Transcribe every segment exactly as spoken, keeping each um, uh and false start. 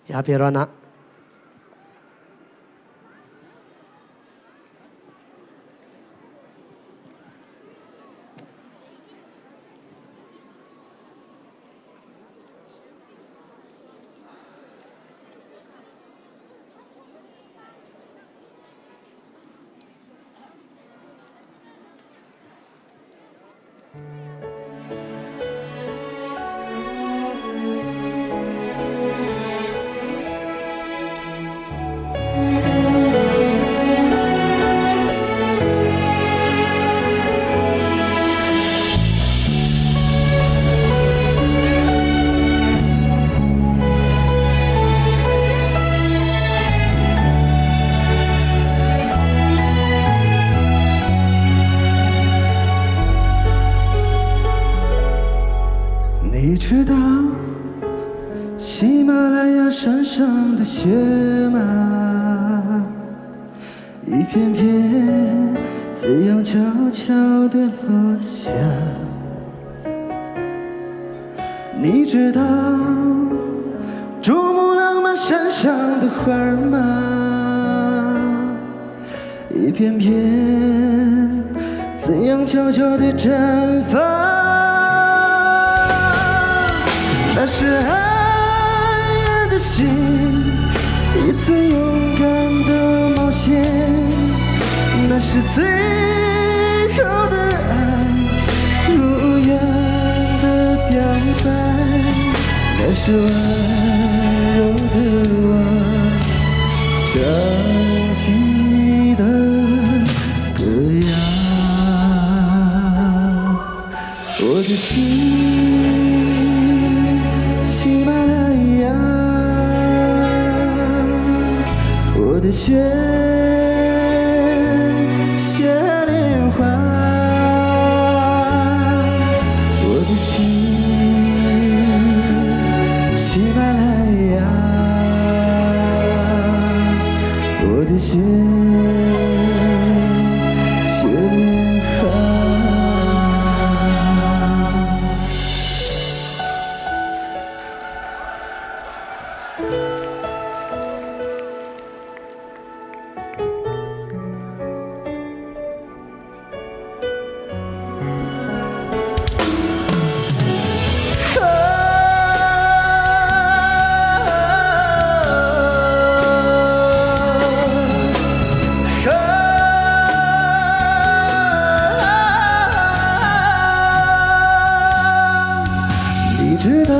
ཡར་ཕེབས་རོགས་གནང་། 你知道喜马拉雅山上的雪吗？一片片怎样悄悄地落下。你知道珠穆朗玛峰上的花儿吗？ 一片片怎样悄悄地绽放。那是爱的心，一次勇敢的冒险。那是最后的爱，如愿的表白。那是温柔的我，唱起的 歌谣。我的心，喜马拉雅，我的雪，雪莲花。我的心，喜马拉雅。 我的心，雪莲花。 你知道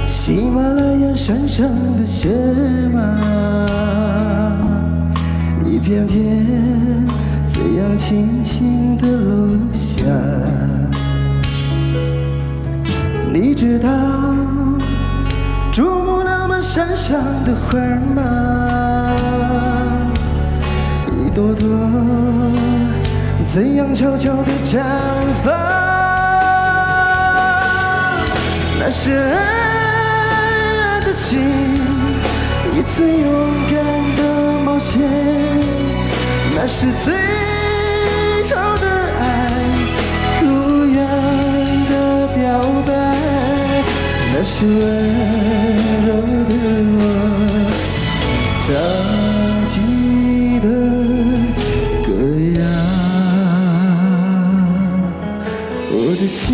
喜马拉雅山上的雪吗？一片片怎样轻轻地落下。你知道珠穆朗玛峰上的花儿吗？一朵朵 怎样悄悄地绽放？那是爱的心，一次勇敢的冒险。那是最后的爱，如愿的表白。那是温柔的我，唱起的歌谣。 我的心，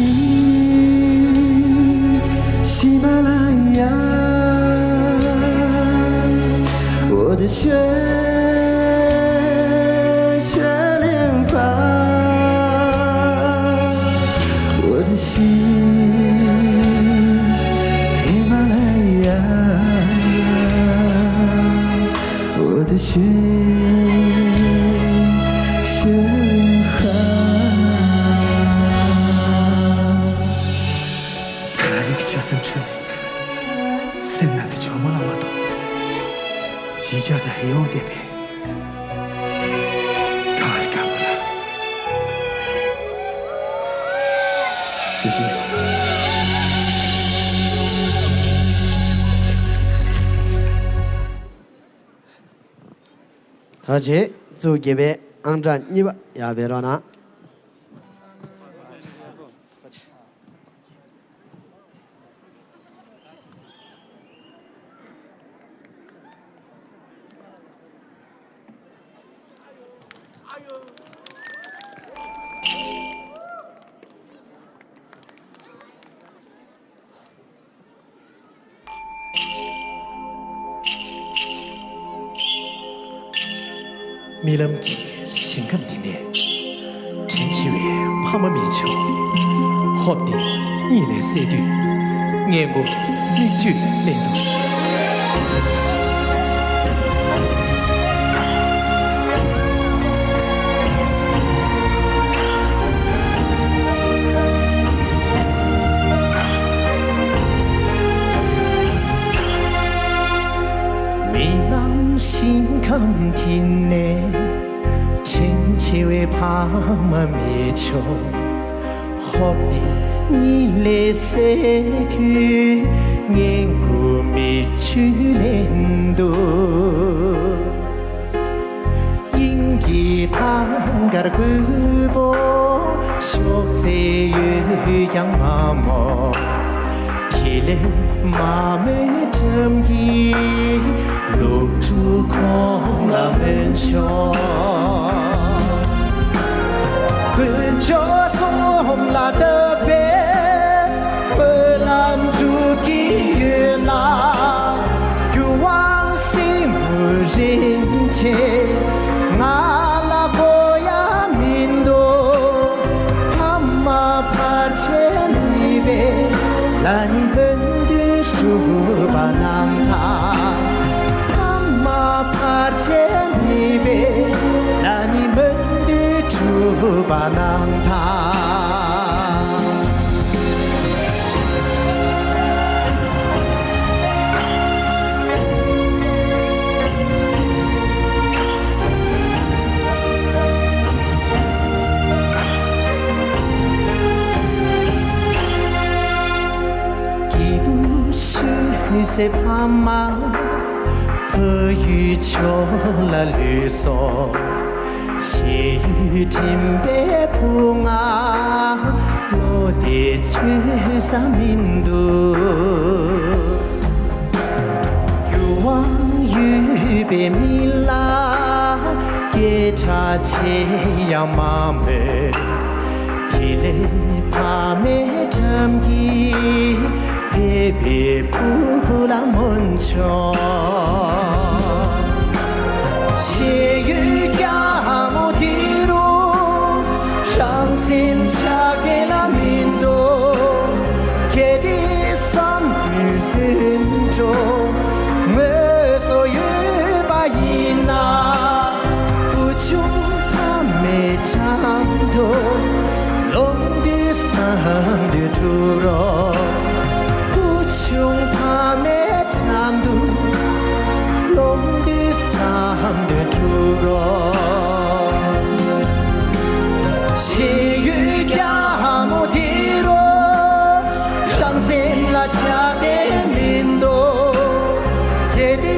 喜马拉雅，我的雪，雪莲花，我的心，喜马拉雅。 我的心，雪莲花。ད་ང་རང་གི་ཆགས་སེམས་ཁྲོད་ནས་སེམས་ནང་གི་ཇོ་མོ་ལ་མ་གཏོགས། ཅི་བྱ་དང་ཧེ་ཡོང་བསྡད་པས། གངས་རི་དཀར་པོ་ལ། ཞེས་བཤད། ད་རྗེས་གཙོ་དགེ་བའི་ཨང་གྲངས་གཉིས་པ་ཡར་ཕེབས་རོགས་གནང་། རྨི་ལམ་གྱི་ཞིང་ཁམས་འདི་ནས། དྲིན་ཆེ་བའི་ཕ་མ་མི་ཆོག་ཧོབ་སྟེ་གཉིད་ལས་སད་དུས། སྔས་མགོ་མིག་ཆུས་བརླན་འདུག་རྨི་ལམ་ཞིང་ཁམས་འདི་ནས། དྲིན་ཆེ་བའི་ཕ་མ་མི་ཆོག་ཧོབ་སྟེ་གཉིད་ལས་སད་དུས། སྔས་མགོ་མིག་ཆུས་བརླན་འདུག་དབྱིངས་ཀྱི་ཐང་དཀར་རྒོད་པོ། ཕྱོགས་བཙལ་ཡོད་ཀྱང་མ་རྨོས། དེ་ལས་མ་རྨོས་འགྲམ་གྱི་ལོ་དྲུག་ཁོང་ལ་སྨོན་ཆོག་དཀོན་མཆོག་གསུམ་ལ་བཏབ་པའི་སྨོན་ལམ་འགྲུབ་ཀྱི་ཡོད་ན། རྒྱུ་དབང་སྲིན་མོ་རིན་ཆེན་ང་ལ་དགོས་ཡ་མི་འདུག་ཕ་མ་བར་ཆད་མེད་པའི་ལ་ནི་སྨོན་འདུན་གྲུབ་པ་གནང་ཐལ། ཕ་མ་བར་ཆད་མེད་པའི་ལ་ནི་སྨོན་འདུན་གྲུབ་པ་གནང་ཐལ། སྐྱིད་སྡུག་ཤུལ་ཟས་ཕ་མ། ཕ་ཡུལ་ཕྱོགས་ལ་ལུས་སོ། ཞེ་ཡུལ་དྲིན་པའི་ཕུ་ང་། བློ་བདེ་བཅོལ་ས་མི་འདུག་རྒྱུ་དབང་ཡོད་པའི་མི་ལ། སྐད་གྲགས་ཆེ་ཡང་མ་སྨོས། དེ་ལས་ཕ་མའི་འགྲམ་གྱི་ཕལ་པའི་བུ་ལ་སྨོན་ཆོག་ཞེ་ཡུལ་རྒྱ་མོ་འདི་རུ་རང་སེམས་ཆགས་བདེ་ལ་མི་འདུག་གལ་ཏེ་བསམ་དོན་ལྷུན་གྲུབ་དངོས་སུ་ཡོད་པ་ཡིན་ན། བུ་ཆུང་ཕ་མའི་འགྲམ་དུ། ལོ་འདི་བསམ་དོན་འགྲུབ་རོགས། བུ་ཆུང་ཕ་མའི་འགྲམ་དུ། ལོ་འདི་བསམ་དོན་འགྲུབ་རོགས། ཞེ་ཡུལ་རྒྱ་མོ་འདི་རུ། རང་སེམས་ལ་ཆགས་བདེ་མི་འདུག་གལ་ཏེ་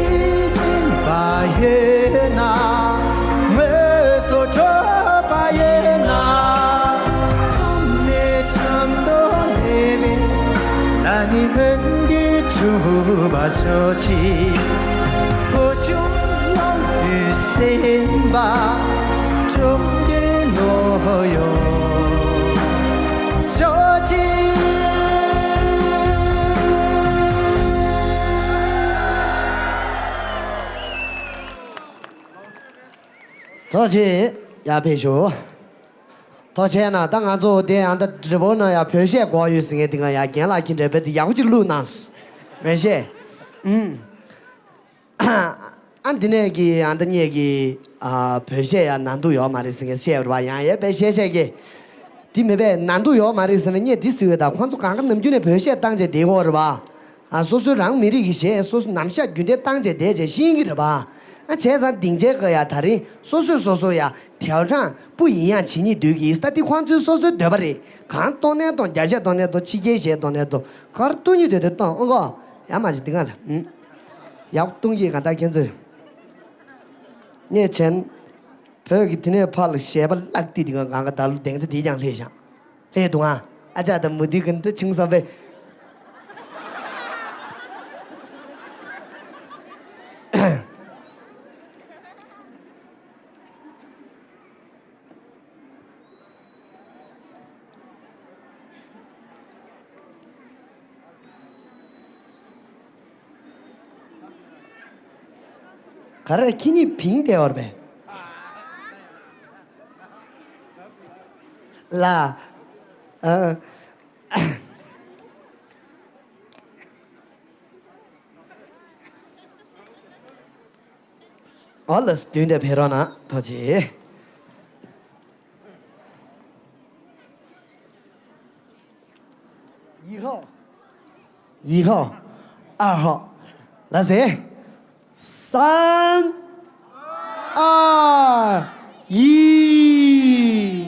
བདེན་པ་ཡོད་ན། དངོས་སུ་གྲུབ་པ་ཡིན་ན། ཕ་མའི་འགྲམ་དུ་སླེབས་པའི་ལ་ནི་སྨོན་འདུན་འགྲུབ་པ་ཤོག་ཅིག་བུ་ཆུང་ལོངས་སྤྱོད་སེམས་དཔའ། འགྲོ་འདུལ་བློ་ཡོད་ཤོག་ཅིག་ཐུགས་རྗེ་ཆེ། ཡར་ཕེབས་ཤོག་ཐུགས་རྗེ་ཆེ་གནང་། ད་ང་ཚོ་དེ་ཡང་ད་འདྲི་བོ་ན་ཡང་བོད་གཞས་དགོས་ཡོད་ཟེར་མཁན་དེ་ག་ཡང་རྒན་ལགས་ཀྱིས་འདྲ་བོ་དེ་ཡག་པོ་ཅིག་བླུགས་གནང་སོང་། བོད་གཞས། ཨུམ། ཨ་འདི་ནས་ཀྱི་ཨ་ད་ངེད་ཀྱི་ཨ་བོད་གཞས་ཡང་ན་འདུག་ཡོད་མ་རེད་ཟེར་མཁན་བཤད་པ་རེད་པ། ཡང་ཡང་བཤད་བཤད་ཀྱི། དེ་མེད་པས་ན་འདུག་ཡོད་མ་རེད་ཟེར་ན་ངས་འདི་ཟེར་བས། ད་ཁོང་ཚོ་གང་ག་ནམ་རྒྱུན་ནས་བོད་གཞས་བཏང་བྱས་བསྡད་ཀྱི་ཡོད་རེད་པ། ཨ་སོ་སོའི་རང་མི་རིགས་ཀྱི་གཞས་སོ་སོ་ནམ་ཞག་རྒྱུན་ལྡན་བཏང་བྱས་བསྡད་བྱས་ཤེས་ཀྱི་རེད་པ། ཨ་བྱས་ཙང་སྡིངས་ཆའི་སྐབས་ཡ་ད་རིང་སོ་སོས་སོ་སོ་ཡ་དལ་དྲང་སྤུ་ཡིན་ཡང་བྱེད་སྙིང་འདོད་ཀྱི་ཡིན་ས་དེ་ཁོང་ཚོའི་སོ་སོའི་འདོད་པ་རེད། གང་གཏོང་ནས་གཏོང་། རྒྱ་གཞས་གཏོང་ནས་གཏོང་། ཕྱི་རྒྱལ་གཞས་གཏོང་ནས་གཏོང་། ག་རེ་གཏོང་སྙིང་འདོད་དེ་གཏོང་། ཨང་གོ། ཡ་མ་བྱེད་འདི་ག་ལ། ཨུམ། ཡག་པོ་གཏོང་གི་གང་ལྟར་ཁྱེད་ཚོས། ངས་བྱས་ན། བོད་ཀྱི་དེ་ནས་ཕར་ལ་གཞས་པ་བརླག་སྟེ་དེ་ག་གང་ག་ད་ལོ་སྡིངས་ཆ་དེ་ཀྱང་ལྷས་ཤག་ལྷས་འདུག་ཨ། ཨ་ཅག་དང་མུ་ཏིག་གི་འདྲ་ཆུང་ས་བས། ག་རེ་ཁྱེད་གཉིས་བིང་བསྡད་ཡོད་རེད་པས། ལ། ཨ། ཨོ་ལགས་སོ། མདུན་དེར་ཕེབས་རོགས་གནང་། ཐུགས་རྗེ་ཆེ། ཡིག་ཧོ། ཡིག་ཧོ། ཨ་ཧོ། ལགས་སེ། 三、二、一。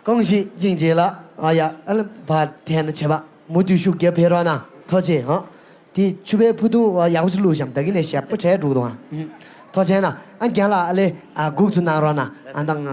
ཀོང་ཞི་ཅིང་ཅེ་ལགས། ཨ་ཡ། ཨ་ལ་བ་དེ་ན་བྱེད་པ་མུ་མཐུད་ཤུགས་རྒྱབ་ཕེབས་རོགས་གནང་། ཐུགས་རྗེ་ཆེ་ཧོ། དེ་ཕྱུ་པའི་ཕུ་ཐུང་ཡག་པོ་ཅིག་བླུགས་ཤམ། ད་གིན་ནས་ཞེ་པོ་བྲེལ་འགྲོ་གི་འདུག་ཨ། ཐུགས་རྗེ་ཆེ་གནང་། ཨ་རྒན་ལགས་ཨ་ལེ། ཨ་སྒུག་ཚུལ་གནང་རོགས་གནང་། ཨ་དང་།